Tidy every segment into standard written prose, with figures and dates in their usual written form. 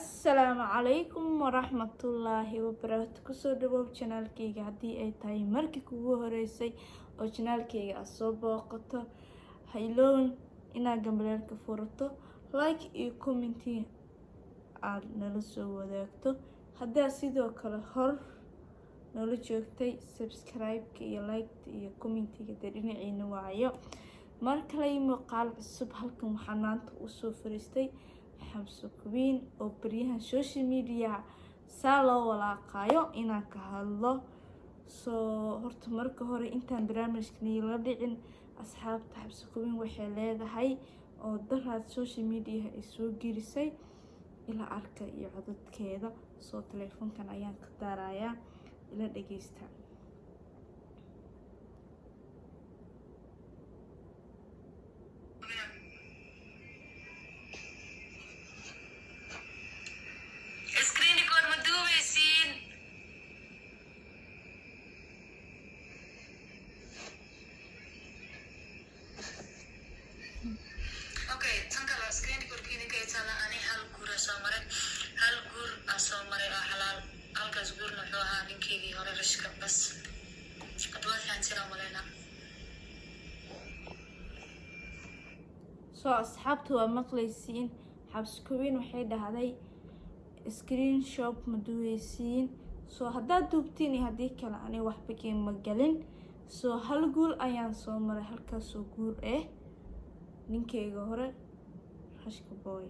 Assalaamu calaykum waraxmatullaahi wabarakaatu. Kusoo dhawow channelkayga. Haddii ay tahay markii kugu horeysay oo channelkayga aad soo booqato, ha iloowin inaad gambaleelka furato, like iyo comment aada nala soo wadaagto. Haddaad sidoo kale hor noola joogtay, subscribe-ka iyo like-ta iyo commentiga dee dhinaciina waayo. Mar kale muuqaal cusub. Halkan waxaa maanta usoo fariistay Xamso Queen oo baryahan social media saa loo walaaqayo inaan ka hadlo. Soo horta marka hore, intaan barnaamijkani la dhicin, asxaabta, Xamso Queen waxay leedahay oo daraad social media ay soo gelisay ila arka iyo codadkeeda. Soo telefoonkan ayaan ka daarayaa, ila dhageysta. Screen record ma duubeysiin? Okay, tan kale, screen recordka idinka taala. Ani hal guur aa soo maray, hal guur aa soo maray oo xalaal. Halkaas guurna wuxuu ahaa ninkeygii hore, Rashka. Bas, hadda waa fahanteen maleyna. Soo asxaabta, waa maqlaysiin. Xamso Queen waxay dhahday screenshot ma duubeysiin. Soo haddaad duubtiin iyo haddii kale, ani waxba ma gelin. Soo hal guul ayaan soo maray, halkaasoo guur ah ninkeyga hore, Rashka Boy.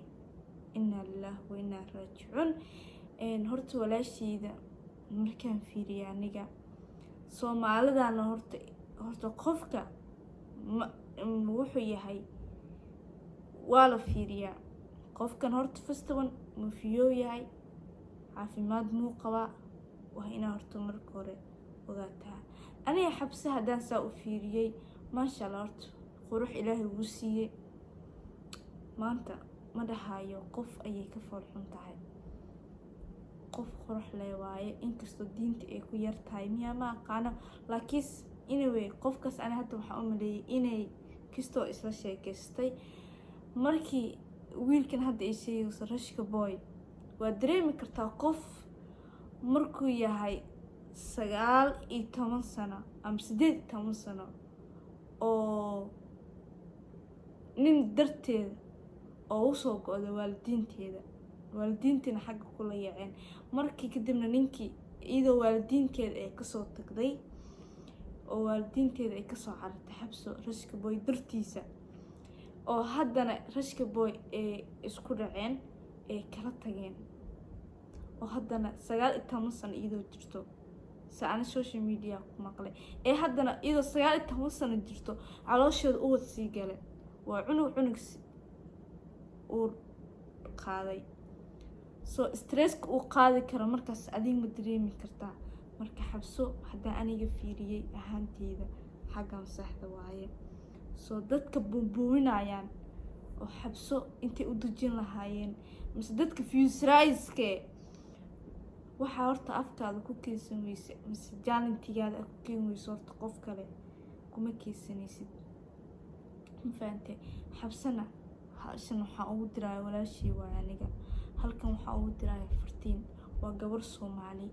Inaa lilaah wa inaa raajicuun. Horta walaasheyda markaan fiiriya, aniga Soomaalidana, horta qofka wuxuu yahay waa la fiiriyaa. Qofkan horta first one ma fiyoo yahay? Caafimaad muu qabaa? Waa inaa horta marka hore ogaataa. Aniga Xamso haddaan saa u fiiriyey, maasha Allah, horta qurux Ilaahay wuu siiyey. Maanta ma dhahayo qof ayay ka foolxun tahay, qof qurux leh waaye, inkastoo diinta ay ku yar tahay, miyaa ma aqaano. Laakiin anyway, qofkaas ani hadda waxaan u maleeyay inay kastoo isla sheekaystay markii wiilkan hadda ay sheegayso, Rashka Boy. Waa dareemi kartaa qof markuu yahay 19 sano ama 18 sano oo nin darteeda oo usoo go-da waalidiinteeda, waalidiintiina xagga kula yaceen. Markii kadibna ninkii, iyadoo waalidiinteeda ay kasoo tagday oo waalidiinteeda ay kasoo carartay Xamso Rashka Boy dartiisa, oo haddana Rashka Boy ay isku dhaceen, ay kala tageen, oo haddana 19 sano iyadoo jirto, se ana social media ku maqlay, ee haddana iyadoo 19 sano jirto caloosheeda uwad sii gale, waa cunug uu qaaday. Soo stresska uu qaadi karo markaas adiga ma dareemi kartaa? Marka Xamso haddaan aniga fiiriyey ahaanteyda, xaggan saxda waaye. Soo dadka buunbuuninayaan oo Xamso intay u dejin lahaayeen, mise dadka fuseraiske, waxaa horta afkaada ku keensan weyse mise jaalintigaada aad ku keeni weyso, horta qof kale kuma keensanaysid, ma fahantay? Xamsana hashan waxaa ugu diraya, walaashii waay. Aniga halkan waxaa ugu diraya fartiin, waa gabar Soomaali.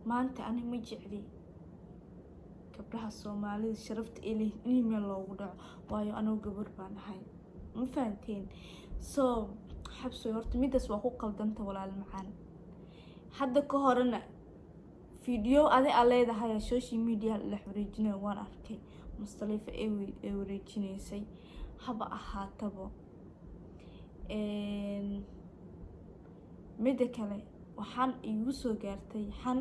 Maanta ani ma jecli gabdhaha Soomaalida sharafta ay leeyihin in meel loogu dhaco, waayo anigu gabar baan ahay, ma fahanteen? Soo Xamsoy, horta midaas waa ku qaldanta, walaal macaan. Hadda ka horena video adi aa leedahay social media la wareejinayo waan arkay, Mustalifa ay wareejinaysay. Haba ahaatabo, midda kale waxaan iigu soo gaartay xan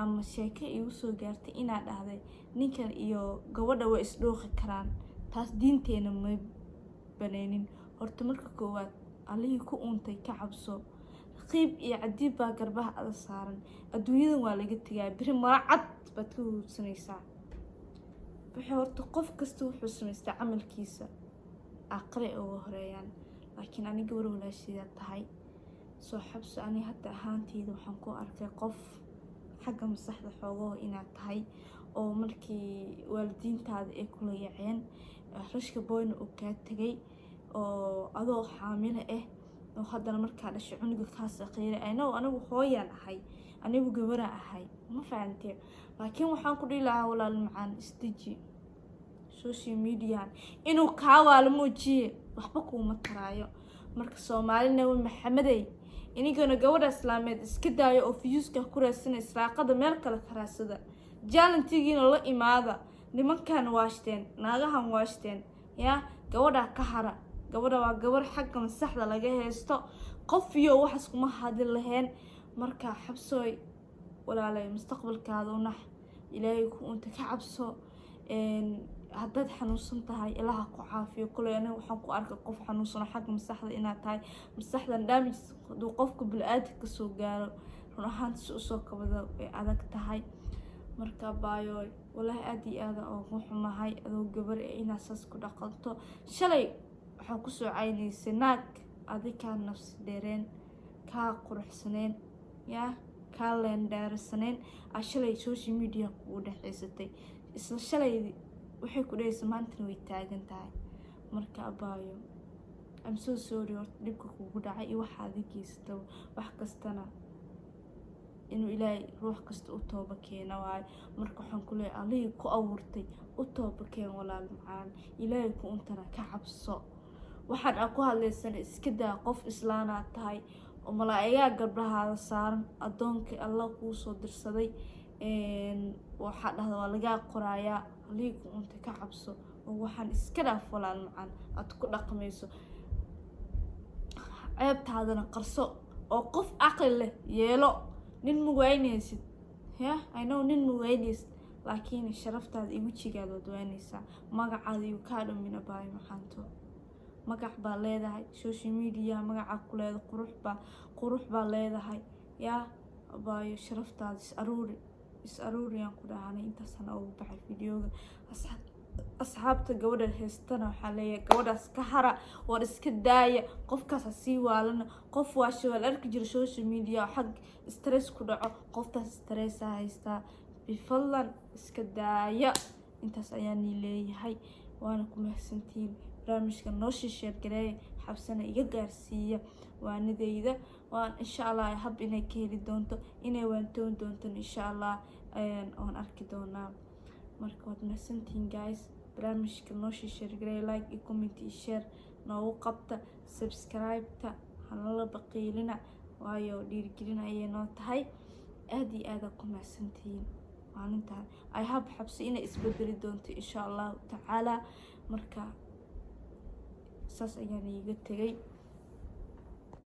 ama sheeko iigu soo gaartay inaad dhahday ninkan iyo gabadha way isdhooqi karaan. Taas diinteena ma baneynin. Horta marka koowaad, Allihii ku uuntay ka cabso. Raqiib iyo cadiib baa garbaha ada saaran. Adduunyadan waa laga tegaa, beri mara cad baad ka huudsanaysaa. Wuxuu horta qof kasta wuxuu samaystaa camalkiisa aqre uga horeeyaan. Laakiin ani gabar walaasheeda tahay. Soo Xamso, ani hadda ahaanteyda waxaan ku arkay qof xagga masaxda xoogaho inaad tahay, oo markii waalidiintaada ay kula yaceen, Rashka Boyna uu kaa tegay oo adoo xaamilo ah. Oo haddana markaa dhashay cunuga kaa saqiiray. I know, anigu hooyaan ahay, anigu gabaraan ahay, ma fahantee? Laakiin waxaan ku dhihi lahaa, walaal macaan, isdeji. Social mediahan inuu kaa waalo muujiye, waxba kuuma taraayo. Marka Soomaali Nabi Maxamedey, inigana gabadha islaameed iska daayo oo viewska ku raadsana, israaqada meel kale ka raadsada, challengegiina la imaada. Nimankan waashteen, naagahan waashteen, yaa gabadhaa ka hara. Gabadha waa gabar xagga masaxda laga haysto, qof iyo waxaas kuma hadli laheen. Marka Xabsooy walaalay, mustaqbalkaada u nax, Ilaahay ku unta ka cabso. Haddaad xanuunsan tahay, Ilaha ku caafiyo. Kuley aniga waxaan ku arkay qof xanuunsano xagga masaxda inaad tahay. Masaxdan damage hadduu qofka bili-aadanka kasoo gaaro, run ahaanti si usoo kabada way adag tahay. Marka baayooy, walaahi aada iyo aada ugu xumahay adoo gabar ee inaad saas ku dhaqanto. Shalay waxaa kusoo caynaysay naag adi kaa nafsi dheereen, kaa quruxsaneen, yaa kaa leendheersaneen, aa shalay social media kugu dhexaysatay. Isla shalay waxay ku dhehaysa, maantana way taagan tahay. Marka abaayo, I'm so sorry horta dhibka kugu dhacay iyo waxa aad geysataba. Wax kastana inuu Ilaahay ruux kasta u tooba keena waayo. Marka waxaan ku leeyahay, Allihii ku abuurtay u tooba keen, walaal macaan. Ilaahay ku untana ka cabso. Waxaan aa ku hadlaysana iska daa. Qof islaanaad tahay oo malaa'igaa gabdhahaada saaran, addoonkii Alla kuu soo dirsaday. Waxaa dhahda waa lagaa qoraayaa. Allihii ku untay ka cabso oo waxaan iska dhaaf, walaal macaan, aad ku dhaqmayso. Ceebtaadana qarso oo qof caqli leh yeelo. Nin mugaynaysid ya, I know, nin mugaynaysid, laakiin sharaftaada iyo wejigaada waad waanaysaa. Magacaada iyo kaa dhumina baayo maxaanto. Magac baa leedahay, social media magacaa ku leedahay, qurux baa leedahay. Yaa abaayo, sharaftaada is aruuri, is aruuriyaan ku dhahanay. Intaasaan ugu baxay videoga. Asxaabta gabadha haystana waxaa leeyahay, gabadhaas ka hara, war iska daaya, qofkaas ha sii waalana. Qof waasha waa la arki jira social media, xag stress ku dhaco. Qoftaas stressa haystaa, bifadlan iska daaya. Intaas ayaa nii leeyahay, waana ku mahadsantihiin. Barnaamijka noo share gareeya, Xabsana iga gaarsiiya waanideyda. Waan insha Allah hab inay ka heli doonto, inay waantoon doonton, insha Allah waan arki doonaa. Marka waad mahadsantihiin guys. Barnaamijka noo share gareeya, like iyo comment iyo share noogu qabta, subscribe-ta hanala baqiilina, waayo dhiirigelin ayay noo tahay. Aada iyo aada ku mahadsantihiin. Maalintan I hope Xabsi inay isbedeli doonto, insha Allahu tacaala. Marka saas ayaan iiga tegay.